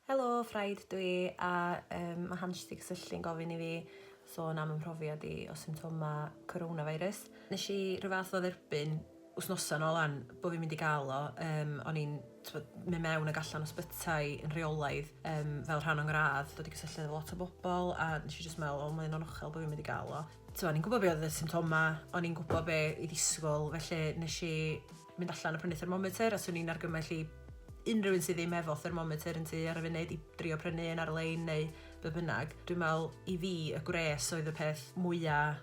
Helo, Ffraid dwi, a um, mae Hans 'di cysylltu'n gofyn i fi sôn am 'y mhrofiad i o symptomau coronavirus. Nes i rhyw fath o dderbyn wythnosau nôl 'wan bod fi'n mynd i gael o. Um, o'n i'n, t'bod, mynd mewn ac allan o ysbytai yn rheolaidd fel rhan o'n ngradd, dod i gysylltiad efo lot o bobl, a nes i jyst meddwl, "O, mae'n anochel bod fi'n mynd i gael o." T'bod, o'n i'n gwybod be oedd y symptomau, o'n i'n gwybod be i ddisgwyl, felly nes i mynd allan a prynu thermometer, a 'swn i'n argymell i unrhyw un sydd ddim efo thermometer yn tŷ ar y funud i drio prynu un ar-lein neu be bynnag. Dwi'n meddwl i fi y gwres oedd y peth mwyaf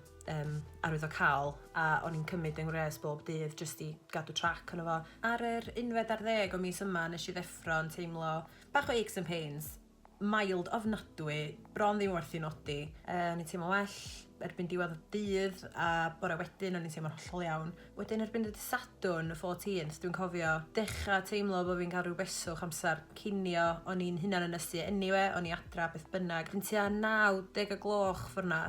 arwyddocaol, a o'n i'n cymryd yng ngwres bob dydd jyst i gadw trac ono fo. Ar yr 11 o mis yma nes i ddeffro yn teimlo bach o aches and pains, mild ofnadwy, bron ddim werth i nodi. O'n i'n teimlo well erbyn diwedd y dydd, a bore wedyn o'n i'n teimlo'n hollol iawn. Wedyn erbyn y dydd Sadwrn, y 14th, dwi'n cofio dechrau teimlo bod fi'n cael rhyw beswch amser cinio. O'n i'n hunan ynysu anyway, o'n i adra beth bynnag. Yn tua 9, 10 o gloch ffordd 'na,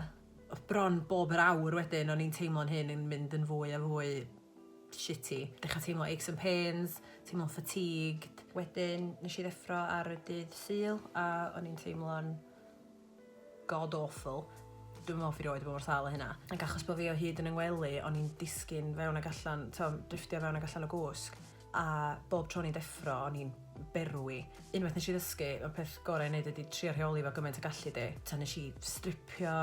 bron bob yr awr wedyn o'n i'n teimlo'n hyn yn mynd yn fwy a fwy shitty. Dechrau teimlo aches and pains, teimlo'n fatigued. Wedyn nes i ddeffro ar y dydd Sul a o'n i'n teimlo'n god awful. Dwi'n meddwl fi rioed 'di bod mor sâl â hynna. Ac achos bod fi o hyd yn 'y ngwely, o'n i'n disgyn fewn ac allan, t'o', drifftio fewn ac allan o gwsg, a bob tro o'n i'n deffro o'n i'n berwi. Unwaith nes i ddysgu, y peth gorau i wneud ydi trio rheoli fo gymaint â gallu di. Ta nes i stripio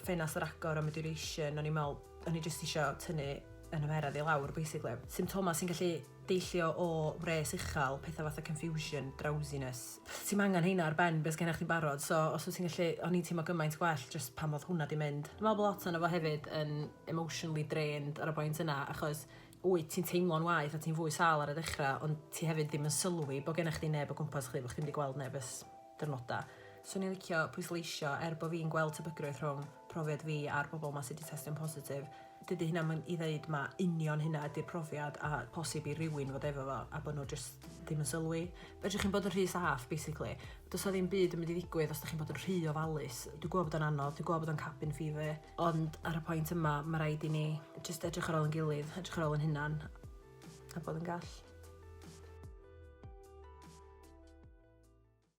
ffenast ar agor am y duration, o'n i'n meddwl, o'n i jyst isio tynnu 'y nhymheredd i lawr basically. Symptomau sy'n gallu deillio o wres uchel, pethau fatha confusion, drowsiness. Ti'm angen heina ar ben be sgenna chdi'n barod, so os wyt ti'n gallu... O'n i'n teimlo gymaint gwell jyst pan oedd hwnna 'di mynd. Dwi'n meddwl bod lot ohono fo hefyd yn emotionally drained ar y point yna, achos wyt ti'n teimlo'n waeth a ti'n fwy sâl ar y dechrau, ond ti hefyd ddim yn sylwi bod gennych chdi neb o gwmpas chdi, bod chdi'm 'di gweld neb ers diwrnodau. 'Swn i'n licio pwysleisio, er bod fi'n gweld tebygrwydd rhwng profiad fi a'r bobl 'ma sydd 'di testio'n positif, dydy hynna'm yn i ddeud ma' union hynna ydy'r profiad a posib i rywun fod efo fo a bod nhw jyst ddim yn sylwi. Fedrwch chi'n bod yn rhy saff basically. Does 'na ddim byd yn mynd i ddigwydd os dach chi'n bod yn rhy ofalus. Dwi'n gwybod bod o'n anodd, dwi'n gwybod bod o'n cabin fever, ond ar y pwynt yma ma' raid i ni jyst edrych ar ôl ein gilydd, edrych ar ôl ein hunan a bod yn gall.